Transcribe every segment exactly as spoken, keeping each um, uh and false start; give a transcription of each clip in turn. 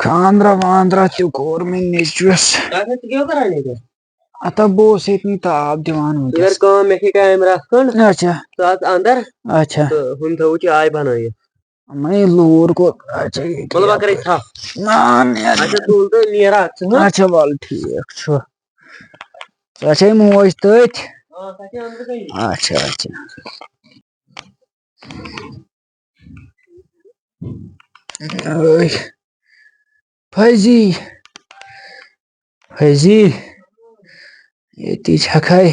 خانٛدرا وانٛدرا تہِ کوٚر مےٚ نیٚچوِس۔ تۄہہِ چھا تہِ کیٛاہ کران ییٚتہِ؟ ہتا بہٕ اوسُس ییٚتہِ نٕے تاپھ دِوان ژٕ کر وٕنکیٚس۔ کٲم، مےٚ چھِ کامہِ رَژھ کھنٛڈ۔ اچھا۔ ژٕ اَژ اَندر اچھا۔ تہٕ ہُم تھٲوٕے ژےٚ آے بَنٲیِتھ۔ مےٚ یہِ لوٗر کوٚت؟ اچھا، یہِ مطلب، بہٕ کیٛاہ؟ کَرَے ژھَپھ۔ نا، نیر۔ اچھا، تُل تہٕ نیر اَتھ ژٕ، ہاں؟ اچھا، وَلہٕ ٹھیٖک چھُ۔ ژٕ چھے موج تٔتھۍ؟ آ، سۄ چھے أنٛدرٕ کَنہِ۔ اچھا، اچھا۔ أے، فضی، فضی، ییٚتی چھکھے۔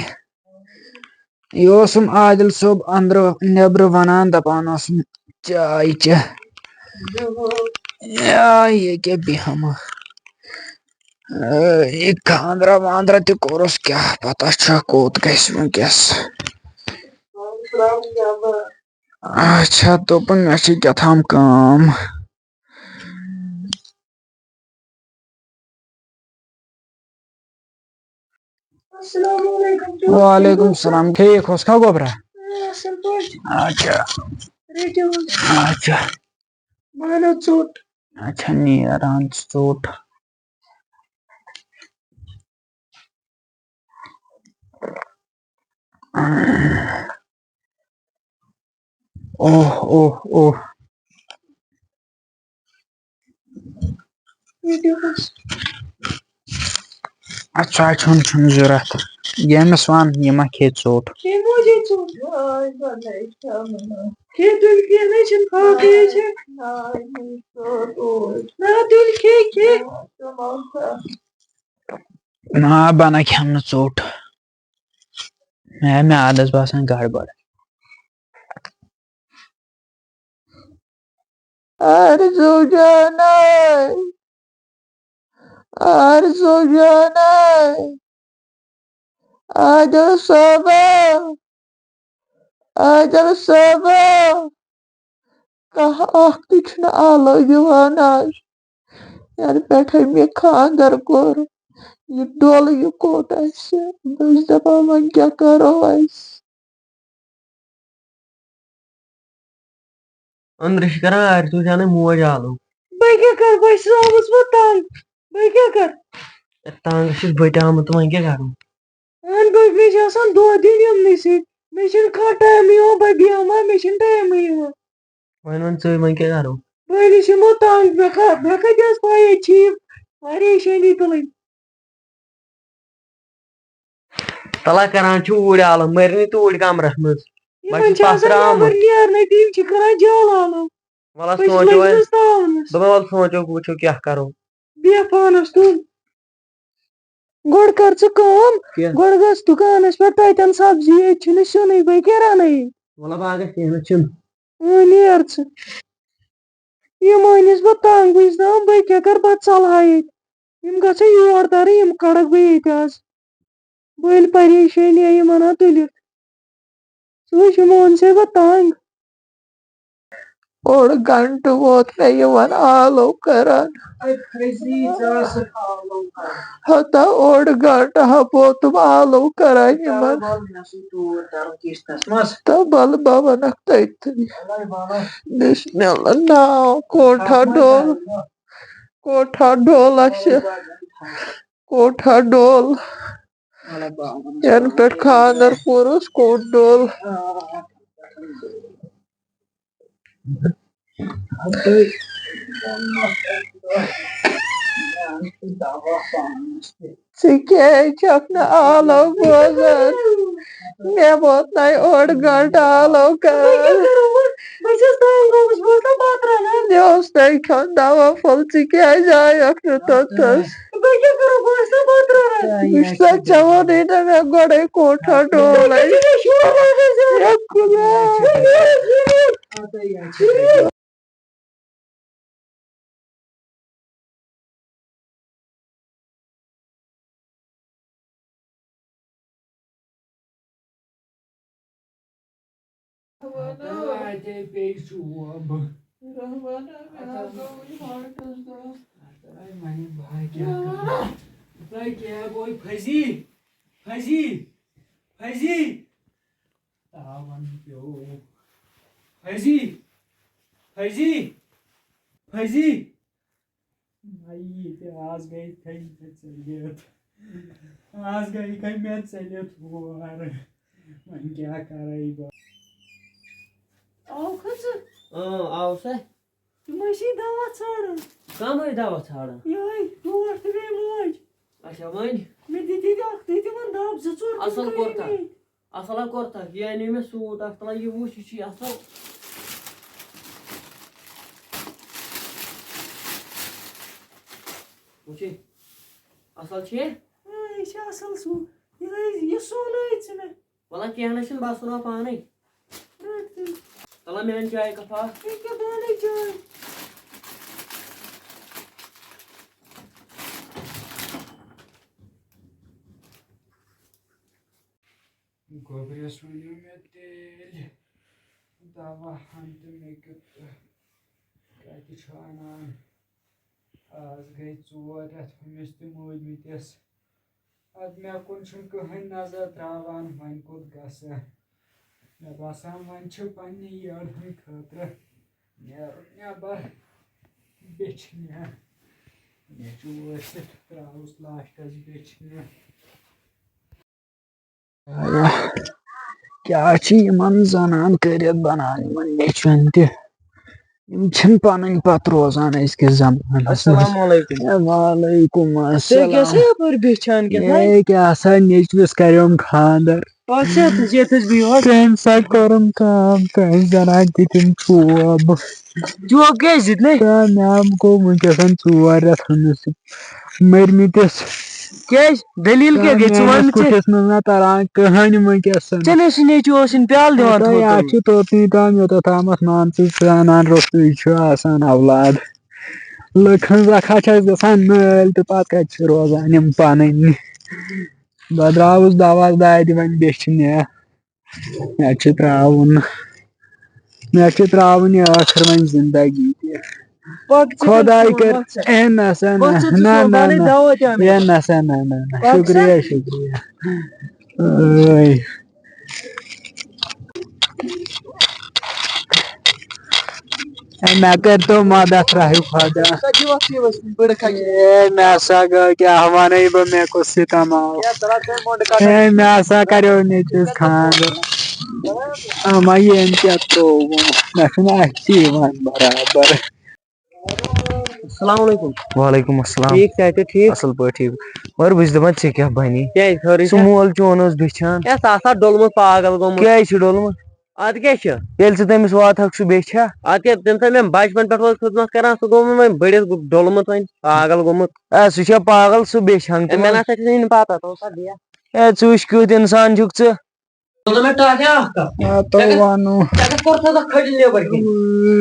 یہِ اوسُم عادل صٲب أنٛدرٕ نیٚبرٕ وَنان، دَپان اوسُم، "چاے چےٚ۔" یا یہِ کیٛاہ بیٚہمہٕ؟ اے، یہِ خانٛدرا وانٛدرا تہِ کوٚرُس، کیٛاہ پتہ چھا کوٚت گژھِ وٕنکیٚس۔ اچھا، دوٚپُن مےٚ چھِ کیٛاہ تام کٲم۔ السلام علیکم، ٹھیٖک وعلیکم چھِو؟ السلام، ٹھیٖک اوس کھا گوٚبرا؟ اے، اَصٕل پٲٹھۍ۔ اچھا۔ رٔٹِو حظ۔ اچھا۔ مانو ژوٚٹ۔ اچھا، نیران ژوٚٹ۔ اوہ، اوہ، اوہ۔ اَدٕ سُہ چھُنہٕ، چھُنہٕ ضوٚرَتھ۔ ییٚمِس وَن، یہِ ما کھیٚیہِ ژوٚٹ۔ کھے موجی ژوٚٹ۔ کھے تُلۍ کھے نَے چھِنہٕ کھاو، کھے چھِ۔ نہ تُلۍ کھے، کھے۔ نہ، بہٕ نہ کھٮ۪مہٕ نہٕ ژوٚٹ۔ مےٚ، میادس باسان گڑبڑ۔ آرزو جانے، آرزو جانے، عادل صٲبہ، عادل صٲبہ، کانٛہہ اکھ تہِ چھُنہٕ آلو دِوان آز۔ یَنہٕ پٮ۪ٹھَے مےٚ خانٛدر کوٚر، یہِ ڈوٚل یہِ کوٚت آسہِ؟ بہٕ چھَس دَپان، وۄنۍ کیٛاہ کَرو أسۍ؟ أنٛدرٕ چھِ کران آرزو جانٕے موج آلو۔ بہٕ کیٛاہ کَرٕ؟ بہٕ چھَس آمٕژ وۄنۍ تنٛگ۔ بہٕ کیٛاہ کَرٕ؟ ہے، تنٛگ چھُس بہٕ تہِ آمُت، وۄنۍ کیٛاہ کَرو؟ اہن، بہٕ، مےٚ چھِ آسان دۄہ دیُن یِمنٕے سۭتۍ۔ مےٚ چھُنہٕ کانٛہہ ٹایمٕے یِوان، بہٕ بیٚہمہٕ ہا، مےٚ چھُنہٕ ٹایمٕے یِوان۔ وۄنۍ وَن ژٕے، وۄنۍ کیٛاہ کَرو؟ وۄنۍ أسۍ یِمو تنٛگ، مےٚ کَتہِ، مےٚ کَتہِ ٲس پَے ییٚتہِ چھِ یہِ پریشٲنی تُلٕنۍ۔ تَلہ کَران چھُ اوٗرۍ آلو، مٔرۍ نہٕ تہِ اوٗرۍ کَمرَس منٛز۔ یِمَن وۄنۍ چھِ چھُ آسان پَتھراوُن۔ نٮ۪بر نیرنَے تہٕ یِم چھِ کَران جال آلو۔ وَلہٕ بہٕ چھَس سونٛچو وۄنۍ۔ لٔجمٕژ تاونَس۔ دوٚپمَے وَلہٕ سونٛچو، وٕچھو کیٛاہ کَرو۔ بیٚہہ پانَس کُن۔ گۄڈٕ کر ژٕ کٲم، کیٛاہ؟ گۄڈٕ گژھ دُکانَس پٮ۪ٹھ، تَتٮ۪ن سبزی، ییٚتہِ چھُنہٕ سیُنٕے، بہٕ کیٛاہ رَنہٕ ییٚتہِ؟ وَلہٕ بہٕ ہا گژھٕ، کینٛہہ نہٕ چھُنہٕ۔ اۭں، نیر ژٕ۔ یہِ مٲنِس بہٕ تنٛگ، بہٕ چھُس دَپان، بہٕ کیٛاہ کَرٕ، بَتہٕ ژَلہٕ ہا ییٚتہِ۔ یِم گژھن یور تَرٕنۍ، یِم کَڑَکھ بہٕ ییٚتہِ آز۔ بٔلۍ پریشٲنی یِمَن ہا تُلِتھ۔ ژٕ وٕچھ، یِمو اوٚن سا بہٕ تنٛگ۔ اوٚڑ گنٹہٕ ووت مےٚ یِمن آلو کران۔ ہتا اوٚڑ گنٹہٕ ہا ووتُم آلو کران یِمن۔ تہٕ بلہٕ بہٕ ونکھ تٔتھی۔ بسم اللہ، ناو کوٹھا ڈول، کوٹھا ڈولس چھِ، کوٹھا ڈول۔ ینہٕ پٮ۪ٹھ خانٛدر کوٚرُس، کوٚٹ ڈول۔ ژٕ کیٛازِ چھَکھ نہٕ آلو بوزان؟ مےٚ ووت نَے اوٚڑ گٲنٛٹہٕ آلو کران۔ بہٕ چھَس تنٛگ گوٚمُت، بہٕ ٲسٕس بَتہٕ رَنان۔ مےٚ اوس نَے کھیوٚن دوا پھوٚل، ژٕ کیٛازِ آیَکھ نہٕ توٚتَس؟ بہٕ کیٛاہ کَرٕ، بہٕ ٲسٕس بَتہٕ رَنان۔ وٕچھ سا، ژےٚ ووٚنُے نہ مےٚ گۄڈَے کوٹھا ڈولَے۔ مےٚ چھُ شور لگان زیادٕ۔ ہے خۄدایا۔ اتے پیٚیہِ شوب۔ رحمانہ، مےٚ حظ گوٚو یہِ ہارٹَس دود۔ اتے وۄنۍ بہٕ کیٛاہ کرٕ؟ تۄہہِ کیٛاہ گوٚو؟ فضی، فضی، فضی۔ تاوَن پیوٚو۔ فضی، فضی، فضی۔ آیی تہِ آز گٔے کٔمۍ مےٚ ژٔلِتھ۔ آز گٔے کٔمۍ مےٚ ژٔلِتھ ہور۔ وۄنۍ کیٛاہ کَرَے بہٕ؟ آو کھٔژٕ؟ اۭں، آو سا۔ تِم ٲسی دوا ژھانڈان۔ کم ٲسۍ دوا ژھانڈان؟ یِہوٚے ٹوٹھ تہٕ بیٚیہِ موج۔ اچھا، وۄنۍ؟ مےٚ دِتۍ ییٚتہِ اکھ، دِتۍ تِمن دب زٕ ژور، تِم اصل کٔرۍ کوٚرتھا؟ مےٚ۔ اصل ہا کوٚرتھا؟ یہِ انے مےٚ سوٗٹ اکھ، تَلہ یہِ وٕچھ، یہِ چھُے اصل۔ وٕچھے؟ اصل چھُ یہِ؟ آ، یہِ چھُ اصل سوٗٹ۔ یِہوٚے، یہِ سُونٲوِتھ ژٕ مےٚ۔ وَلہٕ کینٛہہ نہ چھُنہٕ، بہٕ سُناو پانے۔ رٔٹ تیٚلہِ۔ تَلہ مےٚ اَن چاے کَپا۔ یہِ کیٛاہ بانَے چاے؟ گوٚبرِس ؤنِو مےٚ تیٚلہِ، دَوا ہَن تہٕ مےٚ کیُتھ کَتہِ چھُ اَنان؟ آز گٔے ژور رٮ۪تھ ہُمِس تہِ موٗدمٕتِس۔ اَدٕ مےٚ کُن چھُنہٕ کٕہٕنۍ نظر ترٛاوان، وۄنۍ کوٚت گژھٕ؟ مےٚ باسان، وۄنۍ چھُ پنٛنہِ یٔڈ ہٕنٛدِ خٲطرٕ نیرُن نٮ۪بر بیٚچھنہِ۔ مےٚ چھُ ؤسِتھ ترٛاوُس لاسٹَس بیٚچھنہِ۔ کیٛاہ چھِ یِمَن زَنان کٔرِتھ بَنان یِمَن نیٚچوٮ۪ن تہِ؟ یِم چھِنہٕ پَنٕنۍ پَتہٕ روزان أزکِس زَمانَس منٛز۔ السلام علیکم۔ اے، وعلیکم تُہۍ کیٛاہ السلام۔ سا یَپٲرۍ بیچھان کیٛاہ تام؟ اے، کیٛاہ سا نیٚچوِس کَریوم خانٛدر۔ پَتہٕ چھا تُہۍ ییٚتہِ ٲسۍ بِہِو حظ؟ تٔمۍ سا کوٚرُم کٲم، تٔمۍ زَنان دِتِم چوب۔ چوب کیٛازِ دیُت نے؟ تہٕ مےٚ گوٚو وٕنکیٚس ژور رٮ۪تھ ہُنٛد نصیٖب۔ مٔرمٕتِس۔ کیٛازِ؟ دٔلیٖل کیٛاہ گٔے؟ ژٕ وَن مےٚ ژےٚ۔ کُٹھِس منٛز نہ تَران کٕہٕنۍ وٕنکیٚس۔ ژےٚ نَے سُہ نیٚچوٗ اوس یِن پیٛالہٕ دِوان پَتہٕ تھوٚد یا تھوٚد۔ چھُ توٚتنٕے تام یوٚتَتھ تامَتھ مان ژٕ زانان روٚستُے چھُ آسان اولاد۔ لُکھ ہٕنٛز رَکھا چھِ اَسہِ گژھان نٲلۍ تہٕ پَتہٕ کَتہِ چھِ روزان یِم پَنٕنۍ؟ بہٕ درٛاوُس دَوا دادِ وۄنۍ بیٚچھِ مےٚ۔ مےٚ چھُ ترٛاوُن، مےٚ چھُ ترٛاوُن یہِ ٲخٕر وۄنۍ زِندگی تہِ۔ پَتہٕ چھُ خۄداے تیٚلہِ کَرِ، وَتھ ژےٚ۔ اے نہ سا نہ، پَتہٕ ژٕ نہ، چھُکھ نہ، سونٛدانٕے نہ۔ دَوا تہِ اَنٕنۍ۔ اے نہ سا نہ، نہ، نہ۔ پَتہٕ شُکریہ، ژٕ شُکریہ۔ ٲے۔ اے، مےٚ کٔرۍتو مدد، رحیٖم خۄدا۔ اے، مےٚ ہسا گوٚو، کیٛاہ وَنَے بہٕ، مےٚ کُس ستم آو۔ اے، مےٚ ہسا کریو نیٚچوِس خانٛدر۔ اما، ییٚمۍ کیٛاہ ترٛووُم، مےٚ چھُنہٕ اَتھِ تہِ یِوان برابر۔ السلام علیکم۔ وعلیکم السلام۔ ٹھیٖک، صحت چھا ٹھیٖک؟ اصل پٲٹھۍ ٹھیٖک۔ مگر بہٕ چھُس دپان، ژےٚ کیٛاہ بنی؟ کیٛازِ، خٲرٕے سُہ چھا؟ مول چون اوس بِچھان۔ ہے، سُہ آسان ڈوٚلمُت، پاگل گوٚمُت۔ کیٛازِ چھُ ڈوٚلمُت؟ اَدٕ کیٛاہ چھُ؟ ییٚلہِ ژٕ تٔمِس واتہٕ ہکھ، سُہ بیٚچھِ ہا؟ اَدٕ کیٛاہ، تٔمِس ہا مےٚ بچپن پٮ۪ٹھ اوس خدمت کران، سُہ گوٚو مےٚ وۄنۍ بٔڑِتھ گوٚو ڈوٚلمُت وۄنۍ، پاگل گوٚمُت۔ اے، سُہ چھا پاگل، سُہ بیٚچھِ ہن تہِ ہے، مےٚ وۄنۍ۔ نہ سا چھُنہٕ یہِ پتہ، ژٕ وَن سا بیٚیہِ۔ اے، ژٕ وٕچھ، کیُتھ انسان چھُکھ ژٕ۔ ژٕ وَن مےٚ ٹاٹھے اکھ کَتھ۔ آ، تو ژےٚ کَتھ، وَنو۔ ژےٚ کَتھ کوٚرتھا سۄ کھٔجِل نیبر کِنۍ؟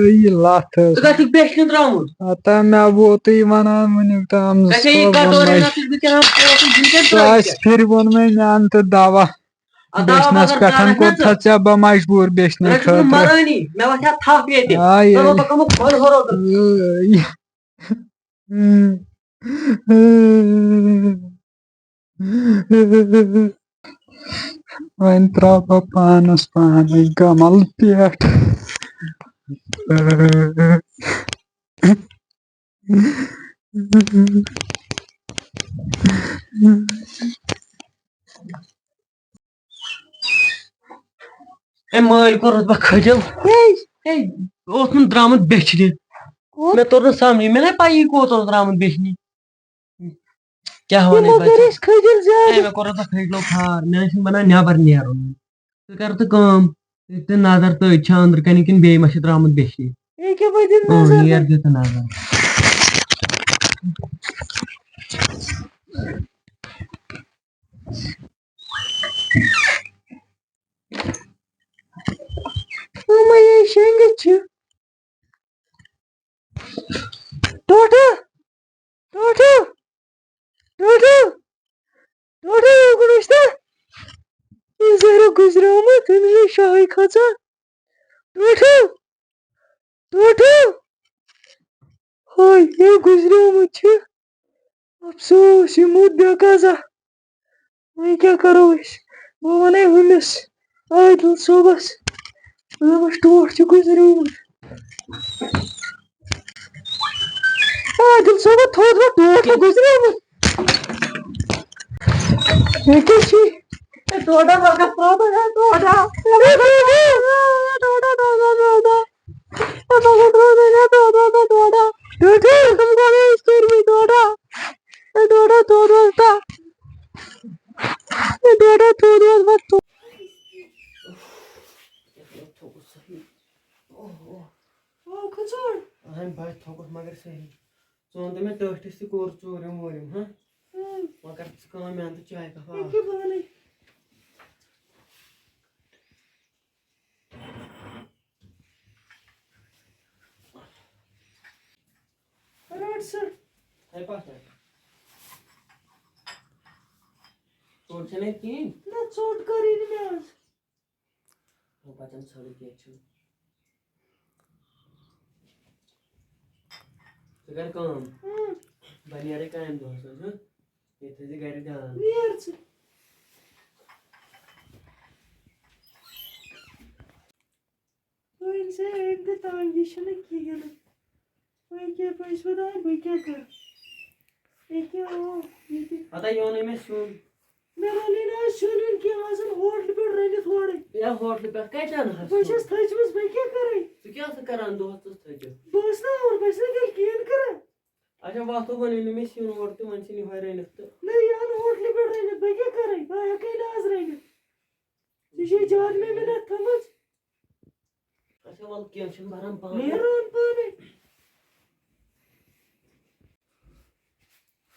یہِ لَتھ حظ۔ ژٕ کَتھ چھُکھ بیٚچھِ نیُن درٛامُت؟ ہتا مےٚ ووتُے وَنان وٕنیُک تام، ژےٚ چھےٚ یہِ صٲب ووٚن کَٹورِ مےٚ۔ نَتہٕ بہٕ کَران پوٹُن، یِم کَتہِ ترٛٲوِتھ ژےٚ؟ ژےٚ آسہِ پھِرِ ووٚن مےٚ مےٚ اَن تہٕ دَوا۔ اَدٕ دَوا بیٚچھنَس مگر پٮ۪ٹھ گَرَس نہ کوٚرتھا ژٕ۔ ژےٚ بہٕ مجبوٗر بیٚچھنہٕ مےٚ چھُس نہٕ خٲطرٕ؟ مَرٲنی، مےٚ وَسہِ ہا تھَپھ ییٚتہِ۔ آے، ژٕ آے۔ مطلب کَمُک کھۄل ہورو تہٕ۔ آے۔ وۄنۍ ترٛاو بہٕ پانَس پانَے گَمَل پٮ۪ٹھ۔ أمۍ مٲلۍ کوٚرُتھ بہٕ کھٔجِل۔ ہے، ہے، اوس نہٕ درٛامُت بیٚچھنہِ۔ کوٚت؟ مےٚ توٚر نہٕ سَمجھی، مےٚ نَے پَیی کوٚت اوس درٛامُت بیٚچھنہِ۔ کیٛاہ وَنَے یِمو پَتہٕ؟ کٔر اَسہِ کھٔجِل زیادٕ۔ ہے، مےٚ کوٚر نہٕ تَتھ کھٔجلو کھار، مےٚ نَے چھُنہٕ بَنان نٮ۪بَر نیرُن۔ ژٕ کَر تہٕ کٲم، دِ تہٕ نظر تٔتۍ چھا أنٛدرٕ کَنہِ کِنہٕ بیٚیہِ ما چھِ درٛامُت بیٚچھنہِ؟ ییٚکیٛاہ وۄنۍ دِمہٕ اۭں، نظر۔ نیر دِ تہٕ نظر۔ اما یے شۄنٛگِتھ چھِ۔ ٹوٹھو، ٹوٹھو، ٹوٹھو، ٹوٹھو، یوکُن وٕچھ تہٕ۔ یہِ زہرا گُزریومُت، أمِس چھِ شاہٕے کھژان۔ ٹوٹھو، ٹوٹھو۔ ہاے، یہِ گُزریومُت چھُ۔ افسوس، یہِ موٗد بے قضا۔ وۄنۍ کیٛاہ کرو أسۍ؟ بہٕ وَنے ہُمِس عادل صٲبَس۔ ٲ، وۄنۍ ٹوٹھ چھُ گُزریومُت۔ عادل صٲبہ، تھوٚد وۄنۍ ٹوٹھ چھُ گُزریومُت۔ یہِ کیٛاہ چھُ؟ ہے، ڈوڈا، مگر ترٛاو تہٕ، ہے، ڈوڈا۔ ڈوڈا، ڈوڈا، ڈوڈا، ڈوڈا۔ ہے، مگر ترٛاو تہٕ، ہے، ڈوڈا، ڈوڈا، ڈوڈا۔ ڈوڈا۔ تِم گوٚو مےٚ أسۍ کٔرمٕتۍ ڈوڈا۔ ہے، ڈوڈا، تھوٚد وۄنۍ تہٕ۔ ہے، ڈوڈا، تھوٚد وۄنۍ تہٕ۔ اوہ، اوہ۔ او، کھوٚت ژوٚر۔ اہن، بہٕ ہا تھوٚکُس مگر صحیح۔ ژٕ وَن تہٕ مےٚ ٹٲٹھِس تہِ کوٚر ژوٗرِم ووٗرِم، ہہ؟ اۭں۔ وۄنۍ کر ژٕ کٲم، مےٚ اَن تہٕ چاے کپ اکھ۔ ییٚکیٛاہ بہٕ اَنَے۔ رَٹ سا۔ ہے پَتھ رَٹ۔ ژوٚٹ چھَنہٕ اَتہِ کِہیٖنۍ؟ نہ، ژوٚٹ کَرٕے نہٕ مےٚ آز۔ وۄنۍ پَتہٕ ژھانٛڈٕ کینٛہہ چھُنہٕ۔ ژٕ کر کٲم۔ اۭں۔ بہٕ نیرے کامہِ دۄہَس منٛز، ہہ؟ ییٚتہِ تھٲیزِ گرِ دیان۔ نیر ژٕ۔ وۄنۍ ژےٚ أمۍ تہِ تنٛگ، یہِ چھُنہٕ کِہیٖنۍ نہٕ۔ وۄنۍ کیٛاہ پَزِ خۄداے، بہٕ کیٛاہ کَرٕ؟ ییٚکیٛاہ آو، یہِ تہِ۔ پتہ یہِ اوٚنُے مےٚ سیُن۔ مےٚ رَنٕے نہٕ آز سیُن ویُن کینٛہہ، آز اَن ہوٹلہٕ پٮ۪ٹھ رٔنِتھ اورَے۔ یا ہوٹلہٕ پٮ۪ٹھ کَتہِ اَنہٕ ہا بہٕ سیُن؟ چھَس تھٔچمٕژ، بہٕ کیٛاہ کَرَے؟ ژٕ کیٛاہ ٲسٕکھ کَران دۄہَس ژٕ تھٔچِتھ؟ بہٕ ٲسٕس نا اور، بہٕ ٲسٕس نا گَرِ کِہیٖنۍ کَران۔ اچھا، وۄتھ وۄنۍ أنِو مےٚ سیُن اورٕ تہٕ وۄنۍ ژھٕنِو یِہوٚے رٔنِتھ تہٕ۔ نہ، یہِ اَن ہوٹلہٕ پٮ۪ٹھ رٔنِتھ، بہٕ کیٛاہ کَرَے؟ بہٕ ہٮ۪کَے نہٕ آز رٔنِتھ۔ ژےٚ چھے زیادٕ مےٚ مِنت تھٲمٕژ۔ اچھا، وَلہٕ کینٛہہ چھُنہٕ، بہٕ رَنہٕ پانَے۔ نیران پانَے۔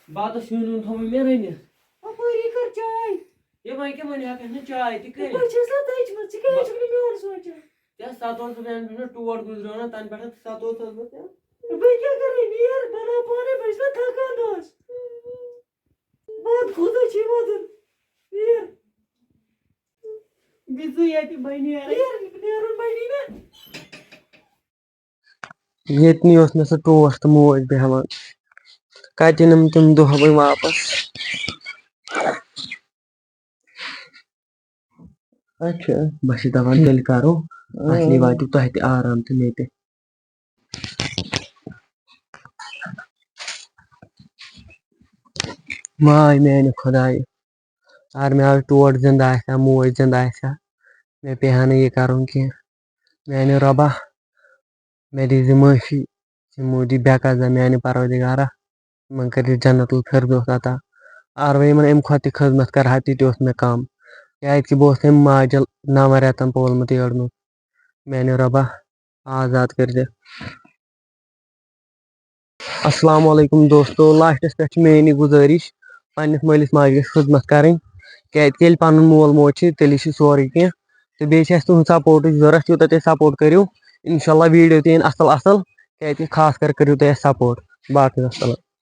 بَتہٕ سیُن ویُن تھوٚوُے مےٚ رٔنِتھ۔ اَپٲری کر چاے۔ ہے، وۄنۍ کیٛاہ، وۄنۍ ہٮ۪کَکھ نہٕ چاے تہِ کٔرِتھ۔ بہٕ چھَس نا تٔجمٕژ، ژٕ کیٛازِ چھُکھ نہٕ میون سونٛچان؟ ژےٚ ستوتھس بہٕ ییٚمہِ پٮ۪ٹھ ٹوٹھ گُزریو نا، تَنہٕ پٮ۪ٹھ ستوتھس بہٕ ژےٚ۔ بہٕ کیٛاہ کَرٕ، نیر بَناو پانَے، بہٕ چھَس نا تھکان دۄہَس۔ بہت خۄدا چھُے وَدُن۔ نیر۔ بِزُو ییٚتہِ بَنہِ یارٕ۔ نیر، نیرُن بَنی نا۔ ییٚتہِ نٕے اوس مےٚ سُہ ٹوٹھ تہٕ موج بیٚہوان۔ کَتہِ یِنَم تِم دۄہ وۄنۍ واپَس؟ اچھا۔ بہٕ چھُس دَپان، تیٚلہِ کَرو، اَصلی واتیو تۄہہِ تہِ آرام تہٕ مےٚ تہِ۔ واے میٛانہِ خۄدایہِ، اگر مےٚ آز ٹوٹھ زِندٕ آسہِ ہا، موج زِندٕ آسہِ ہا، مےٚ پیٚیہِ ہا نہٕ یہِ کَرُن کینٛہہ۔ میٛانہِ رۄبا، مےٚ دیٖزِ معٲفی، یِمو دی بے قضا میٛانہِ پروردگارا، یِمَن کٔرِتھ جنت الفردوس عطا۔ اگر وۄنۍ یِمَن اَمہِ کھۄتہٕ تہِ خدمت کَرٕ ہا، تہِ تہِ اوس مےٚ کَم، کیٛازِکہِ بہٕ اوسُس أمۍ ماجہِ نَوَن رٮ۪تَن پولمُت ییٚڑمُت۔ میٛانہِ رۄبا، آزاد کٔرۍ زِ۔ السلام علیکم دوستو، لاسٹَس پٮ۪ٹھ چھِ میٛٲنۍ یہِ گُزٲرِش، پنٛنِس مٲلِس ماجہِ گژھِ خدمت کَرٕنۍ، کیٛازِکہِ ییٚلہِ پَنُن مول موج چھِ، تیٚلی چھِ سورُے کینٛہہ۔ تہٕ بیٚیہِ چھِ اَسہِ تُہُنٛد سپوٹٕچ ضوٚرَتھ، یوٗتاہ تُہۍ سپوٹ کٔرِو، اِنشاء اللہ ویٖڈیو تہِ یِن اَصٕل اَصٕل، کیٛازِکہِ خاص کر کٔرِو تُہۍ اَسہِ سپوٹ۔ باقٕے وَسَلام۔